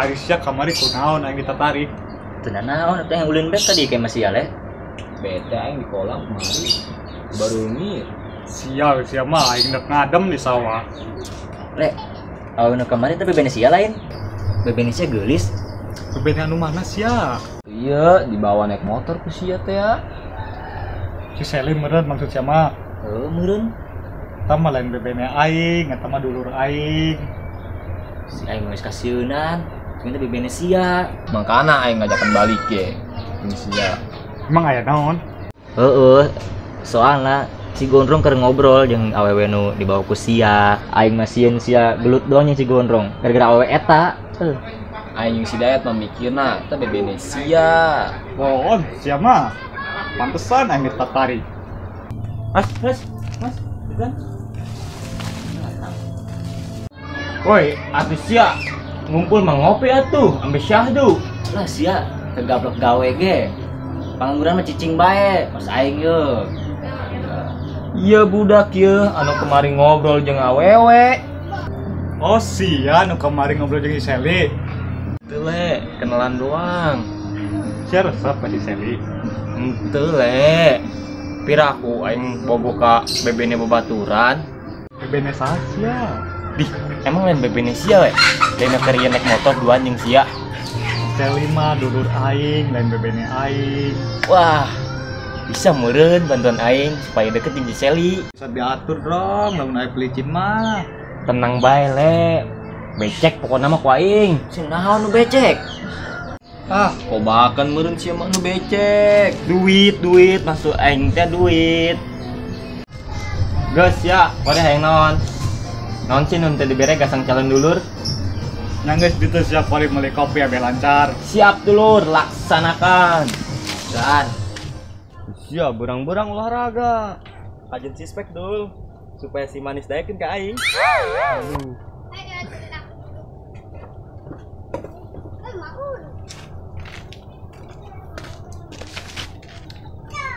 Ari sia kamari kunaon aing ditatarik. Teu nanaon atuh yang ulin bet tadi kayak masih ale. Bete aing di kolam kemari. Baru ngir. Sial sia mah aing dek ngadem di sawah. Le, awewe nu kamari tapi bebene sia lain. Bebene sia geulis. Bebene anu mana sia? Iya, dibawa naik motor ku sia teh ya. Si Seli meureun maksud sia mah. Heuh, meureun. Eta mah lain bebene aing, eta mah dulur aing. Si aing geus kasieunan, cuman teh bebene sia. Mangkana aing ngajakan balik ge. Jeung sia. Emang aya naon? Heeh, soalna si Gondrong keur ngobrol jeung awewe nu dibawa ku sia. Aing mah sieun sia gelut doang jeung si Gondrong gara-gara awewe eta. Heuh. Aing jeung si Dayat mah mikirna eta bebene sia. Bohong sia mah. Pantesan aing ditatarik. Mas, mas, mas, bukan? Woi, atuh sia ngumpul mah ngopi atuh, ambe syahdu. Lah sia kegablok gawe ge. Pangangguran mah cicing bae, pas aing ye. Iya budak ye, anu kemarin ngobrol jeung awewe. Oh sia anu kemarin ngobrol jeung si Seli. Teu le, kenalan doang. Sia resep ka si Seli. Henteu le. Piraku aing bogoh ka bebene babaturan. Bebene saha sia? Dih, emang lain bebene sia we? Lain keur ieu naik motor duaan jeung sia. Seli mah dulur aing, lain bebene aing. Wah, bisa meureun bantuan aing supaya deket jeung si Seli. Bisa diatur dong, lamun aing pelicin mah. Tenang bae le. Becek pokona mah ku aing. Sing naon nu becek? Ah, kobakan meureun sia mah nu becek. Duit, duit, maksud aing teh duit. Geus ya, kode hayang naon? Naon sih nu teu dibere gasang calon dulur? Nya geus ditu siap balik meuli kopi abe lancar. Siap dulur, laksanakan. Dan siap berang-berang olahraga. Kajen sispek dul supaya si manis daekeun ka aing. Aduh.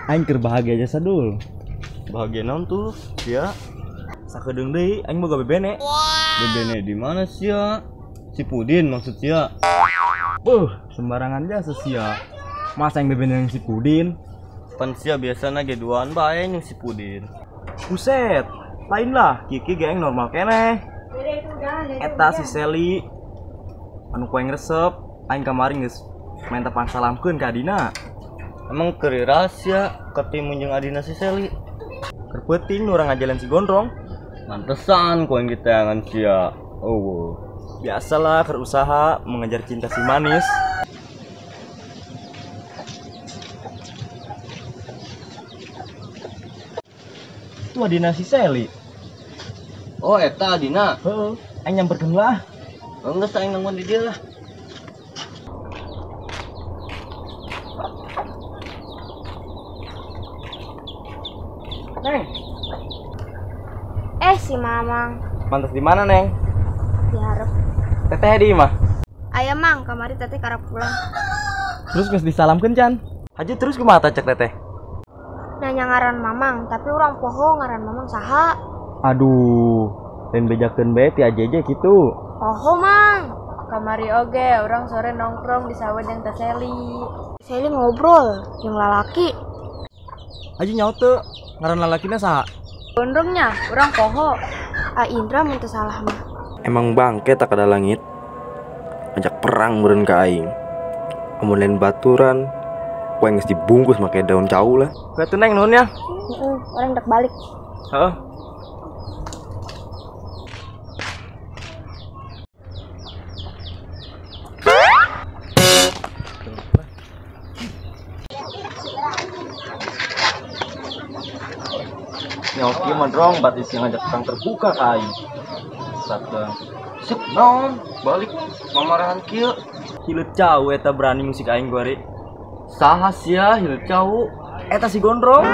Aing keur bahagia jasa dul. Bahagia naon tuh sia? Sakedeung deui aing boga bebene. Bebene di mana sia? Si Pudin maksud sia? Beuh, sembarangan jasa sia. Masa aing bebene yang si Pudin? Pan sia biasana ge duaan bae jeung si Pudin. Buset, lain lah, kiki ge aing normal keneh. Eta si Seli anu ku aing resep, aing kamari geus main tepan salamkeun ka adina. Emang keur rahasia ketemu jeung adina si Seli. Keur peuting nu urang ngajalan si Gondrong. Pantesan ku aing diteangan sia. Oh. Biasalah keur usaha mengejar cinta si manis. Itu adina si Seli. Oh, eta adina. Heeh, aing nyamperkeun lah. Geus aing nangguan di dieu lah. Neng. Si Mamang. Pantes di mana, Neng? Di hareup. Teteh di imah. Aya Mang, kamari teteh karep pulang. Terus geus disalamkeun can? Haji terus kumaha cek teteh? Nanya ngaran Mamang, tapi urang poho ngaran Mamang saha. Aduh, lain bejakeun bae ti ajeje kitu. Poho, Mang. Kamari oge, urang sore nongkrong di sawah jeung Teh Seli. Seli ngobrol jeung lalaki. Haji nyaho teu ngaran lalakina saha? Gondrongnya, urang poho. A Indra mun teu salah mah. Emang bangke tak ada langit. Ajak perang meureun ka aing. Amun lain baturan, ku aing geus dibungkus make daun cau lah. Batu Neng nuhun ya. Heeh, urang dek balik. Heeh. Nyoki mendrong batis yang ngajak perang terbuka ka aing. Sat Sep naon balik mamarahan kieu. Hileut cau eta berani musik aing kuari. Saha sia hileut cau? Eta si Gondrong.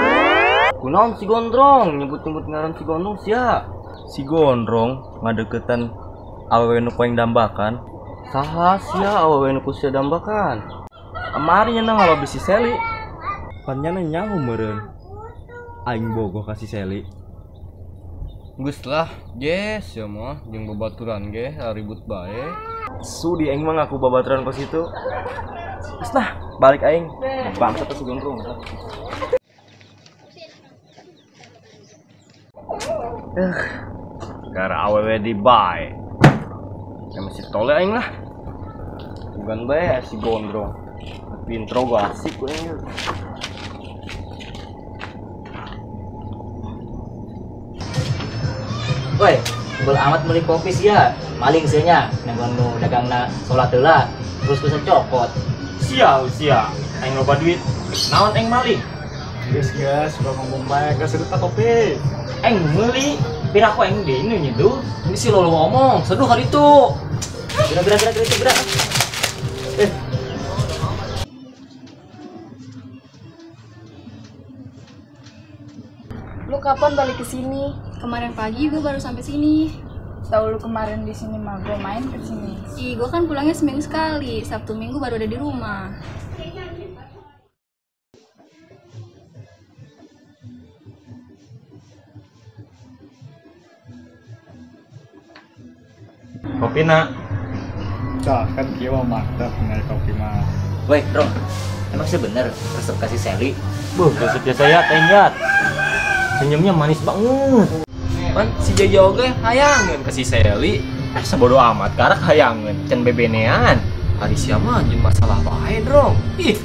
Kunaon si Gondrong nyebut-nyebut ngaran si Gondrong sia? Si Gondrong ngadeukeutan awewe nu ku aing dambakan. Saha sia awewe nu ku sia dambakan? Kamari nya ngalobi si Seli. Pan nya nyaho meureun. Aing bogoh ka si Seli. Geus lah, ge sia mah jeung babaturan ge ribut bae. Sudi aing mah ngaku babaturan kos itu. Terus lah, balik aing. Bangsat si Gondrong. Gara awewe di bae. Ya masih tole aing lah. Bukan bae si Gondrong. Intro gua asik gua ini. Woi, bel amat beli kopi sih ya. Maling sih nya, nenggon nu dagangna salat heula, terus bisa copot. Sia sia, aing loba duit. Naon aing maling? Geus geus, suka ngomong bae, geus seduh kopi. Aing meuli, piraku aing deui nu nyeduh. Ini si lolo ngomong, seduh kali itu. Gerak gerak gerak gerak gerak. Lu kapan balik ke sini? Kemarin pagi gue baru sampai sini. Tahu lu kemarin di sini mah gue main ke sini. Ih, gue kan pulangnya seminggu sekali. Sabtu Minggu baru ada di rumah. Kopi nak. Cah, kan kieu mah mantap ngai kopi mah. Woi, Rong. Emang sih bener resep kasih Sally? Buh, resep biasa ya, teh. Senyumnya manis banget. Pan si Jaja oge hayangeun ke si Sally. Sebodoh amat karak hayangeun can bebenean. Ari sia mah jeung masalah bae, Drong. Ih,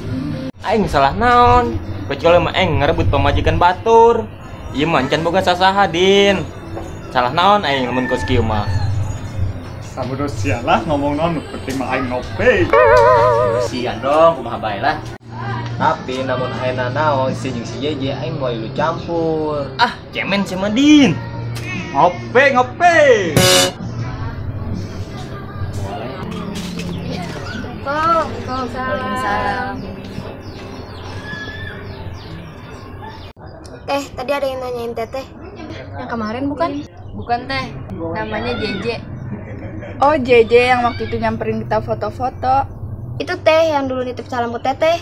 aing salah naon? Kecuali mah aing ngerebut pamajikan batur. Ieu mah can boga sasaha, Din. Salah naon aing lamun kos kieu mah. Sabodo sia lah ngomong naon penting mah aing ngopi. Sian dong, kumaha bae lah. Tapi namun ayeuna naon si jeung si JJ aing moal lu campur. Ah, cemen sama Din. Ngopi, ngopi. Waalaikumsalam. Teh, tadi ada yang nanyain teteh. Yang kemarin bukan? Bukan teh, namanya JJ. Oh, JJ yang waktu itu nyamperin kita foto-foto. Itu teh yang dulu nitip salam ke teteh.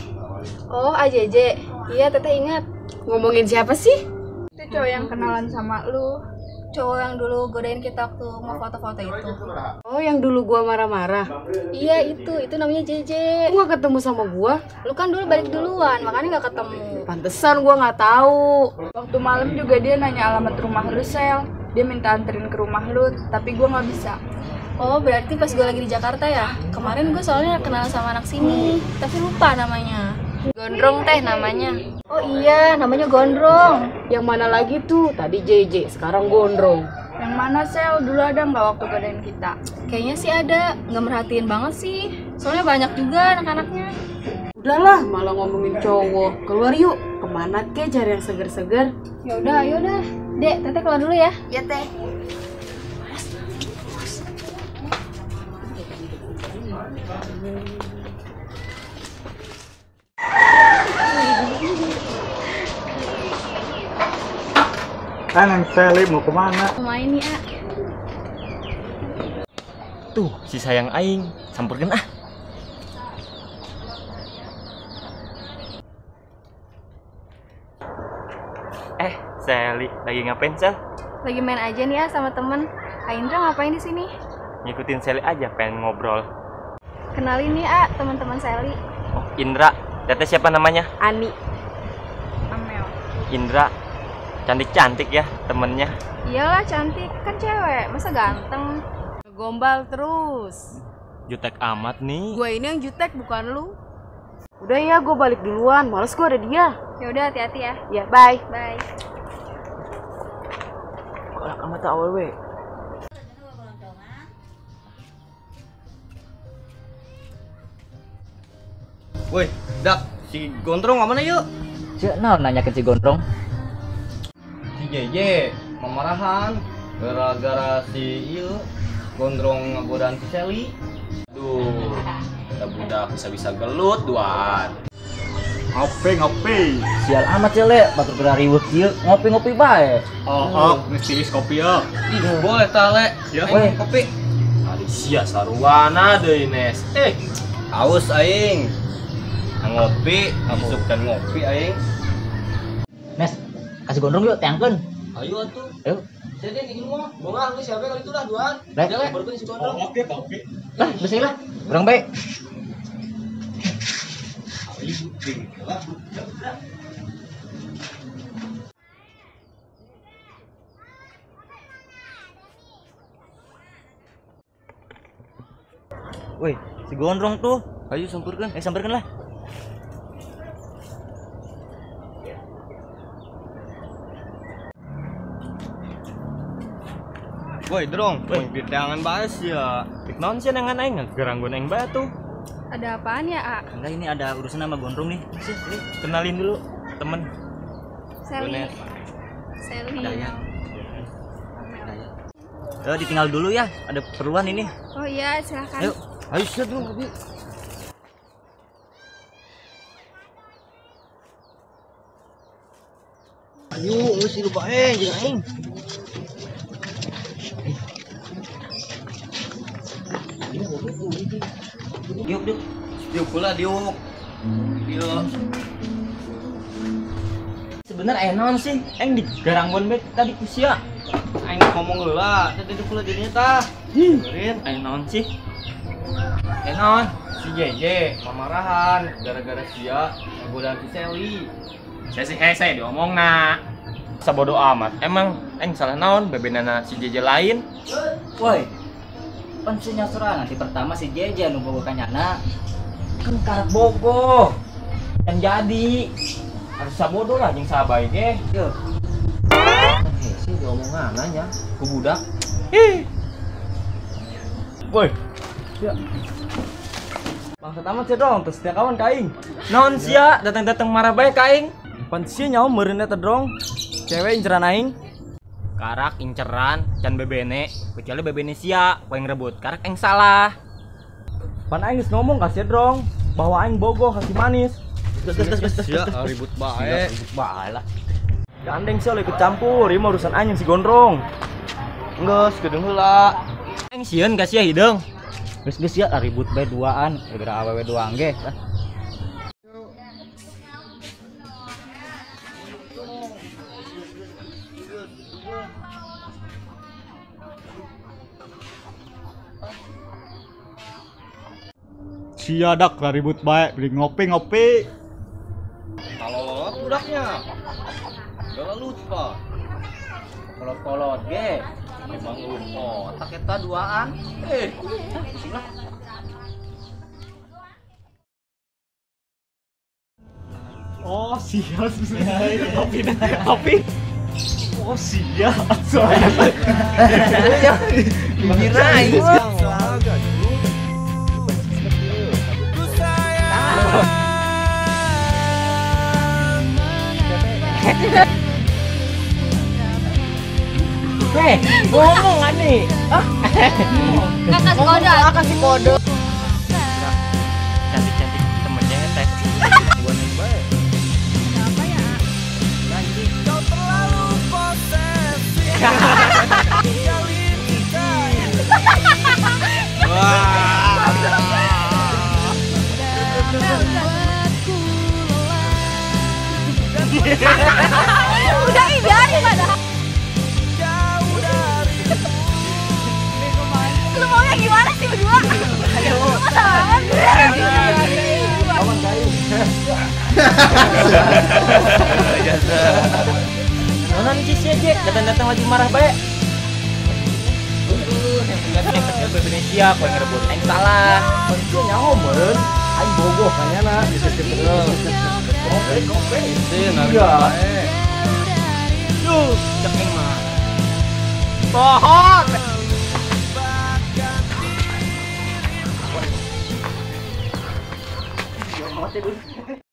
Oh, AJJ. Iya, teteh ingat. Ngomongin siapa sih? Itu cowok yang kenalan sama lu. Cowok yang dulu godain kita waktu mau foto-foto itu. Oh, yang dulu gua marah-marah. Iya, itu namanya JJ. Lu gak ketemu sama gua? Lu kan dulu balik duluan, makanya gak ketemu. Pantesan gua gak tahu. Waktu malam juga dia nanya alamat rumah lu, Sel. Dia minta anterin ke rumah lu, tapi gua gak bisa. Oh, berarti pas gua lagi di Jakarta ya? Kemarin gua soalnya kenal sama anak sini, tapi lupa namanya. Gondrong teh namanya. Oh iya, namanya Gondrong. Yang mana lagi tuh? Tadi JJ, sekarang Gondrong. Yang mana Sel? Dulu ada nggak waktu godain kita? Kayaknya sih ada, nggak merhatiin banget sih. Soalnya banyak juga anak-anaknya. Udahlah, malah ngomongin cowok. Keluar yuk, kemana kek cari yang seger-seger? Yaudah, ayo dah. Dek, teteh keluar dulu ya. Ya teh. Kan yang Sally mau kemana? Mau main nih, A. Tuh, si sayang aing, sampurkeun ah. Sally, lagi ngapain, Sel? Lagi main aja nih, A, sama temen. Kak Indra ngapain di sini? Ngikutin Sally aja, pengen ngobrol. Kenalin nih, A, teman-teman Sally. Oh, Indra. Teteh siapa namanya? Ani. Amel. Indra. Cantik-cantik ya temennya. Iyalah cantik, kan cewek, masa ganteng. Gombal terus. Jutek amat nih. Gue ini yang jutek bukan lu. Udah ya, gue balik duluan, males gue ada dia. Ya udah hati-hati ya. Ya, bye. Bye. Kolak amat awewe. Woi, Dak, si Gondrong mana yuk? Cek naon nanyakeun si Gondrong? Si JJ memarahan gara-gara si ieu Gondrong ngagodaan si Sally. Duh, ada budak bisa-bisa gelut duaan. Ngopi ngopi. Sial amat sih le, batur geura riweuh kieu, ngopi-ngopi bae. Oh, mesti is kopi ya. Ih, boleh ta le. Ya. Aing kopi. Ari sia saruana deui Nes. Haus aing. Ngopi, isukan ngopi aing. Nes, kasih Gondrong yuk, teangkeun. Ayo atuh. Ayo. Jadi ini mah bunga geus siapa kali itu lah duaan. Rek. Si Gondrong. Oke, oke. Lah, geus lah. Urang bae. Woi, si Gondrong tuh. Ayo samperkeun. Samperkeun lah. Woi, Drong, woi, tangan bae sia. Pik naon sia nangan aing geranggon aing bae tuh. Ada apaan ya, A? Enggak, ini ada urusan sama Gondrong nih. Sih, ini kenalin dulu temen. Seli. Seli. Daya. Daya. Ditinggal dulu ya, ada keperluan ini. Oh iya, silakan. Ayo. Ayo sia dulu, Abi. Ayo, geus ieu bae jeung aing. Diuk, diuk. Diuk pula, diuk. Diuk. Sebenarnya aya naon sih? Aing digaranggon bae tadi ku sia. Aing ngomong heula, teh diuk pula jadinya tah. Dengerin, aya naon sih? Aya naon? Si JJ mamarahan gara-gara sia ngagodaan si Seli. Saya sih hese diomongna. Sabodo amat. Emang aing salah naon bebenana si JJ lain? Woi. Pan si nyasorangan di pertama si JJ nu bogo kanyana. Kan karak bogo. Yang jadi harus sabodo lah jeung sahabae ge. Yeuh. Hese diomongan nya ku budak. Ih. Woi. Ya. Bangsat amat sia dong, terus setia kawan ka aing. Naon sia datang-datang marah bae ka aing? Pan sia nyaho meureun eta dong. Cewek inceran aing. Karak inceran can bebene, kecuali bebene sia ku aing rebut. Karak aing salah. Pan aing geus ngomong ka sia dong bahwa aing bogoh ka si manis. Geus sia ribut bae. Ribut bae lah. Gandeng sia ikut campur, ieu mah urusan aing si Gondrong. Geus kedeung heula. Aing sieun ka sia hideung. Geus geus ya ribut bae duaan, gara-gara awewe doang ge. Lah. Sia dak ribut bae, beli ngopi-ngopi. Kalau lolot budaknya. Gak lupa. Kolot-kolot ge. Emang lupa, tak eta duaan. Pusing lah. Oh, sia topi topi. Oh, sia. Kira aing. Hei, ngomong aneh. Ah. Nggak kasih kode. Nggak kasih kode. Cantik-cantik temennya teh. Gua neng bae. Apa ya? Nah, ini kau terlalu posesif. Tinggalin kita. Wah. Udah biarin padahal. Lu maunya gimana sih berdua? Lu sama Aman kayu. Nonan sih sih aja, datang-datang lagi marah bae. Yang kecil Indonesia, kau yang ngerebut aing salah. Penting nyaho meureun, aing bogoh kanyana. Kope kope. Iya. Duh, cek aing mah. Pohon. Duh.